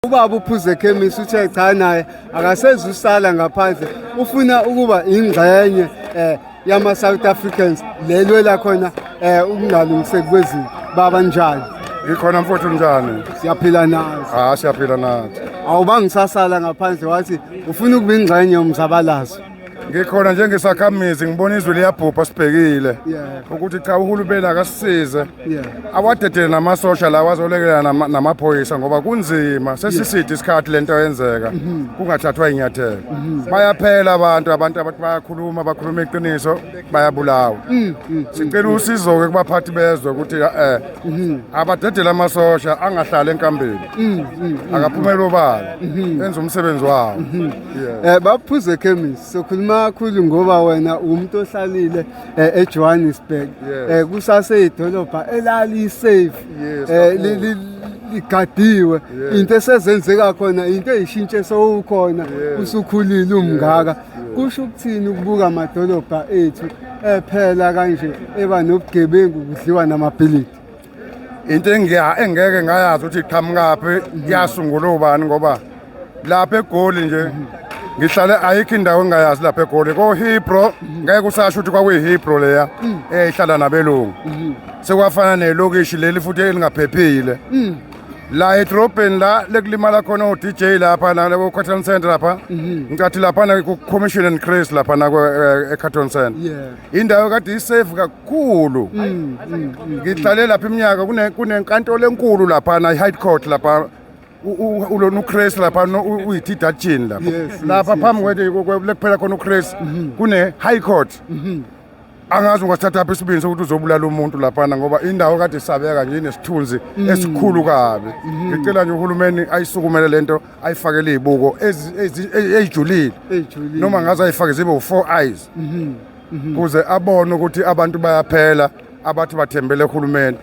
Ubaba uPhuzekhemisi uthe cha naye akasezusala ngaphandle, ufuna ukuba ingxenye yama South Africans lelwela khona ukungalungiseki kwezinto. Baba, njani? Ngikhona mfowethu, njani? Siyaphila nazi. Ah, siyaphila nathi. Awubangisasala ngaphandle, wathi ufuna ukuba ingxenye yomzabalazo. Ngikhona njengesakhamizi, ngibona izwe liyabhubha sibhekile. Ukuthi cha, uhulumeni akasisize. Awadedele namasosha lawa azolekelela namaphoyisa ngoba kunzima, sesiside isikhathi lento yenzeka kungathathwa inyathelo. Bayaphela abantu abathi bayakhuluma, bakhuluma iqiniso, bayabulawa. Sicela usizo-ke kubaphathi bezwe ukuthi abadedele amasosha, angahlali enkambeni, akaphumele obala, enze umsebenzi wawo. Yeah. Bab'Phuzekhemisi, sokhuluma kakhulu ngoba wena umuntu ohlalile eJohannesburg. Kusase idolobha elali safe. Kakhulu. Ligadiwe. Into esezenzeka khona, into eyishintshe sowukhona, usukhulile umngaka. Kusho ukuthini ukubuka amadolobha ethu ephela kanje, eba nobugebengu, kudliwa namabhilidi? Into engeke ngayazi ukuthi iqhamukaphi, yasungulwa ubani, ngoba lapha eGoli nje ngihlale, ayikho indawo engingayazi lapha eGoli. Ko-Hillbrow ngeke usasho ukuthi kwakuyi-Hillbrow leya eyayihlala nabelungu, sekwafana nelokishi leli futhi elingaphephile. La edrobheni la lekulimala khona o-DJ lapha nalabo Carlton Center lapha, ngicathi lapha ku-Commission and Chris lapha e-Carlton Center, indawo kade i-safe kakhulu. Ngihlale lapha iminyaka, kunenkantolo enkulu lapha, i-high court lapha, ulona uChris lapha, uyi-deduction lapha, lapha phambi kwethu lekuphela khona uChris kune high court. Angazi ungasithatha phi isibindi sokuthi uzobulala umuntu laphana, ngoba indawo kade isabeka nje, inesithunzi esikhulu kabi. Ngicela nje uhulumeni ayisukumele lento, ayifakele izibuko ey'julile, Ey'julile. noma ngaze ayifake zibe u-four eyes, kuze abone ukuthi abantu bayaphela abathi bathembele ehulumeni.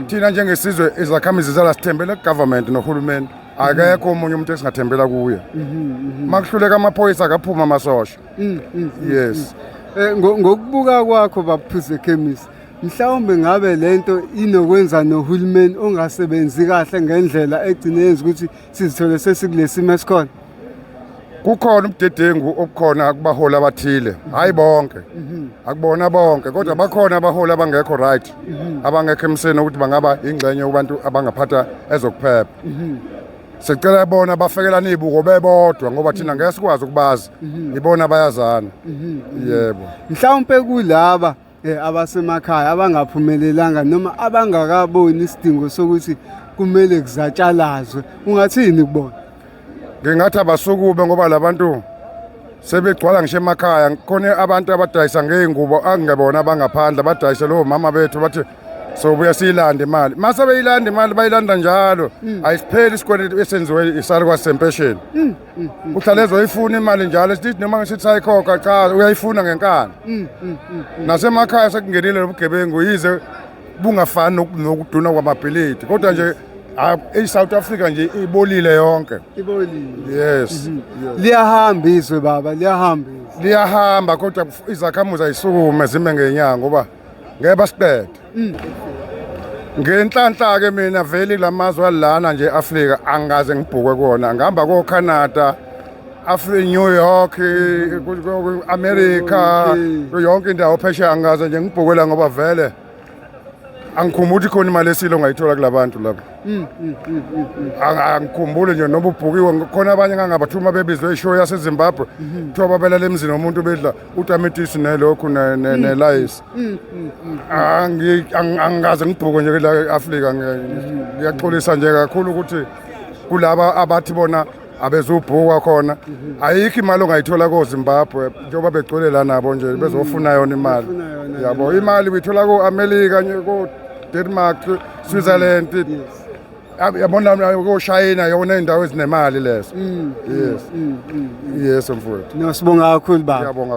Thina njengesizwe, izakhamizi zala, sithembele ku-government nohulumeni, akekho omunye umuntu esingathembela kuye. Makuhluleka amaphoyisa, akaphuma amasosha, yes. Ngokubuka kwakho, bab'Phuzekhemisi, mhlawumbe ngabe lento inokwenza nohulumeni ongasebenzi kahle ngendlela egcine yenza ukuthi sizithole sesikulesimo esikhona? Kukhona ubudedengu obukhona kubaholi abathile, hayi bonke, akubona bonke, kodwa bakhona abaholi abangekho right, abangekho emseni ukuthi bangaba ingxenye kubantu abangaphatha ezokuphepha. Sicela bona bafekelana izibuko bebodwa, ngoba thina ngeke sikwazi ukubazi, ibona bayazana, yebo. Mhlawumbe kulaba abasemakhaya abangaphumelelanga noma abangakaboni isidingo sokuthi kumele kuzatshalazwe, ungathini kubona? Ngingathi abasukube, ngoba labantu sebegcwala ngisho emakhaya. Khona abantu abadayisa ngey'ngubo angebona abangaphandle, abadayise lowo mama bethu, bathi sobuya siyilande imali. Mase beyilanda imali, bayilanda njalo, ayisipheli isikweletu esenziwe isalukazi sempesheni. Uhlale ezoyifuna imali njalo, sithi noma ngisithi sayikhokha, cha, uyayifuna ngenkani. Nasemakhaya sekungenile lobugebengu, yize bungafani nokuduna kwamabhilidi, kodwa nje i-South Africa nje ibolile yonke. Ibolile. Yes. Liyahamba izwe, baba, liyahamba izwe. Liyahamba, kodwa izakhamuzi ayisukume zime ngenyanga, ngoba ngeke basiqede. Ngenhlanhla-ke mina vele lamazwe alana nje e-Afrika angikaze ngibhukwe kuwona. Ngihamba ko-Canada, Africa, New York, America, yonke indawo phesheya, angikaze nje ngibhukwe la, ngoba vele angikhumbuli ukuthi khona imali esile ongayithola kulabantu lapha. Angikhumbuli nje noma ubhukiwe khona. Abanye ngangabathuma bebizwe i-show yaseZimbabwe, kuthiwa babelala emzini womuntu, bedla utamatisi nelokhu nelayisi. Angikaze ngibhuke nje la e-Afrika. Ngiyaxolisa nje kakhulu ukuthi kulaba abathi bona abezubhukwa khona, ayikho imali ongayithola koZimbabwe, njengoba begcwele la nabo nje bezofuna yona imali. Befuna yona. Yabo, imali uyithola ko-Amerika, ko-Denmark, Switzerland, yabona, koShayina, yona indawo ezinemali lezo. Yes, mfowethu. No, sibonga kakhulu, baba. Ngiyabonga.